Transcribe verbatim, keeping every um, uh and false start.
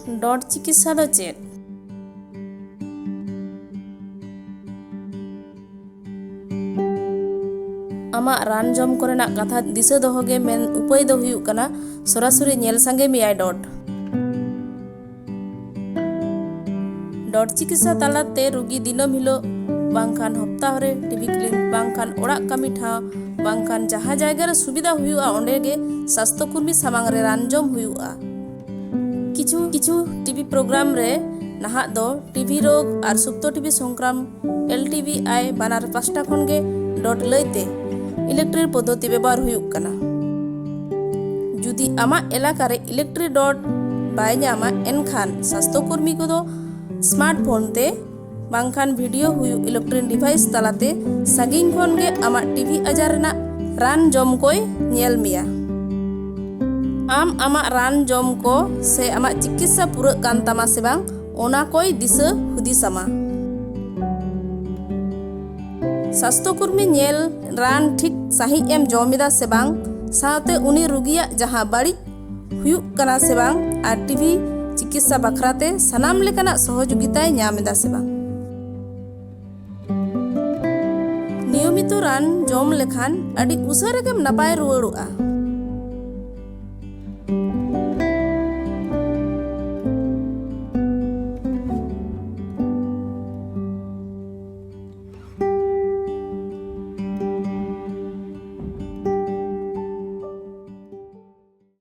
Dot ᱪᱤᱠᱤᱛᱥᱟ ᱫᱚ ᱪᱮᱫ? ᱟᱢᱟᱜ ᱨᱟᱱ ᱡᱚᱢ ᱠᱚᱨᱮᱱᱟᱜ ᱠᱟᱛᱷᱟ ᱫᱤᱥᱟᱹ ᱫᱚᱦᱚ ᱜᱮ ᱢᱮᱱ ᱩᱯᱟᱹᱭ ᱫᱚ ᱦᱩᱭᱩᱜ ᱠᱟᱱᱟ ᱥᱚᱨᱟᱥᱚᱨᱤ ᱧᱮᱞ ᱥᱟᱸᱜᱮ ᱢᱮᱭᱟᱭ ᱰᱚᱴ᱾ ᱰᱚᱴ ᱪᱤᱠᱤᱛᱥᱟ ᱛᱟᱞᱟᱛᱮ ᱨᱩᱜᱤ ᱫᱤᱱᱟᱹᱢ ᱦᱤᱞᱳᱜ ᱵᱟᱝᱠᱷᱟᱱ ᱦᱚᱯᱛᱟᱦᱚ ᱨᱮ ᱴᱤᱵᱷᱤ ᱠᱞᱤᱱᱤᱠ ᱵᱟᱝᱠᱷᱟᱱ ᱚᱲᱟᱜ ᱠᱟᱹᱢᱤ ᱴᱷᱟᱶ ᱵᱟᱝᱠᱷᱟᱱ ᱡᱟᱦᱟᱸ ᱡᱟᱭᱜᱟ ᱨᱮ ᱥᱩᱵᱤᱫᱷᱟ ᱦᱩᱭᱩᱜᱼᱟ, ᱚᱸᱰᱮ ᱜᱮ ᱥᱟᱥᱛᱷᱚ ᱠᱚᱨᱢᱤ ᱥᱟᱢᱟᱝ ᱨᱮ ᱨᱟᱱ ᱡᱚᱢ ᱦᱩᱭᱩᱜᱼᱟ᱾ ᱠᱤᱪᱷᱩ ᱠᱤᱪᱷᱩ ᱴᱤᱵᱷᱤ ᱯᱨᱳᱜᱨᱟᱢ ᱨᱮ ᱱᱟᱦᱟᱜ ᱫᱚ ᱴᱤᱵᱷᱤ ᱨᱳᱜᱽ ᱟᱨ ᱥᱩᱯᱛᱚ ᱴᱤᱵᱷᱤ ᱥᱚᱝᱠᱨᱟᱢ, ᱮᱞ ᱴᱤ ᱵᱷᱤ ᱟᱭ, ᱵᱟᱱᱟᱨ ᱯᱟᱥᱴᱟ ᱠᱷᱚᱱ ᱜᱮ ᱰᱚᱴ ᱞᱟᱹᱭᱛᱮ ᱤᱞᱮᱠᱴᱨᱤᱠ ᱯᱚᱫᱽᱫᱷᱚᱛᱤ ᱵᱮᱵᱚᱦᱟᱨ ᱦᱩᱭᱩᱜ ᱠᱟᱱᱟ᱾ ᱡᱩᱫᱤ ᱟᱢᱟᱜ ᱮᱞᱟᱠᱟ ᱨᱮ ᱤᱞᱮᱠᱴᱨᱤᱠ ᱰᱚᱴ ᱵᱟᱭ ᱧᱟᱢᱟ, ᱮᱱᱠᱷᱟᱱ ᱥᱟᱥᱛᱷᱚ ᱠᱚᱨᱢᱤ ᱠᱚᱫᱚ ᱥᱢᱟᱨᱴ ᱯᱷᱳᱱ ᱛᱮ ᱵᱟᱝᱠᱷᱟᱱ ᱵᱷᱤᱰᱤᱭᱳ ᱦᱩᱭᱩᱜ ᱤᱞᱮᱠᱴᱨᱤᱠ ᱰᱤᱵᱷᱟᱭᱤᱥ ᱛᱟᱞᱟᱛᱮ ᱥᱟᱺᱜᱤᱧ ᱠᱷᱚᱱ ᱜᱮ ᱟᱢᱟᱜ ᱴᱤᱵᱷᱤ ᱟᱡᱟᱨ ᱨᱮᱱᱟᱜ ᱨᱟᱱ ᱡᱚᱢ ᱠᱚᱭ ᱧᱮᱞ ᱢᱮᱭᱟ᱾ ᱟᱢ ᱟᱢᱟᱜ ᱨᱟᱱ ᱡᱚᱢ ᱠᱚ ᱥᱮ ᱟᱢᱟᱜ ᱪᱤᱠᱤᱛᱥᱟ ᱯᱩᱨᱟᱹᱜ ᱠᱟᱱ ᱛᱟᱢᱟ ᱥᱮ ᱵᱟᱝ, ᱚᱱᱟ ᱠᱚᱭ ᱫᱤᱥᱟᱹ ᱦᱩᱫᱤᱥ ᱟᱢᱟ᱾ ᱥᱟᱥᱛᱷᱚ ᱠᱚᱨᱢᱤ ᱧᱮᱞ ᱨᱟᱱ ᱴᱷᱤᱠ ᱥᱟᱺᱦᱤᱡ ᱮᱢ ᱡᱚᱢ ᱮᱫᱟ ᱥᱮ ᱵᱟᱝ, ᱥᱟᱶᱛᱮ ᱩᱱᱤ ᱨᱩᱜᱤᱭᱟᱜ ᱡᱟᱦᱟᱸ ᱵᱟᱹᱲᱤᱡ ᱦᱩᱭᱩᱜ ᱠᱟᱱᱟ ᱥᱮ ᱵᱟᱝ ᱟᱨ ᱴᱤᱵᱷᱤ ᱪᱤᱠᱤᱛᱥᱟ ᱵᱟᱠᱷᱨᱟᱛᱮ ᱥᱟᱱᱟᱢ ᱞᱮᱠᱟᱱᱟᱜ ᱥᱚᱦᱚᱡᱳᱜᱤᱛᱟᱭ ᱧᱟᱢ ᱮᱫᱟ ᱥᱮ ᱵᱟᱝ᱾ ᱱᱤᱭᱚᱢᱤᱛᱚ ᱨᱟᱱ ᱡᱚᱢ ᱞᱮᱠᱷᱟᱱ ᱟᱹᱰᱤ ᱩᱥᱟᱹᱨᱟ ᱜᱮᱢ ᱱᱟᱯᱟᱭ ᱨᱩᱣᱟᱹᱲᱚᱜᱼᱟ᱾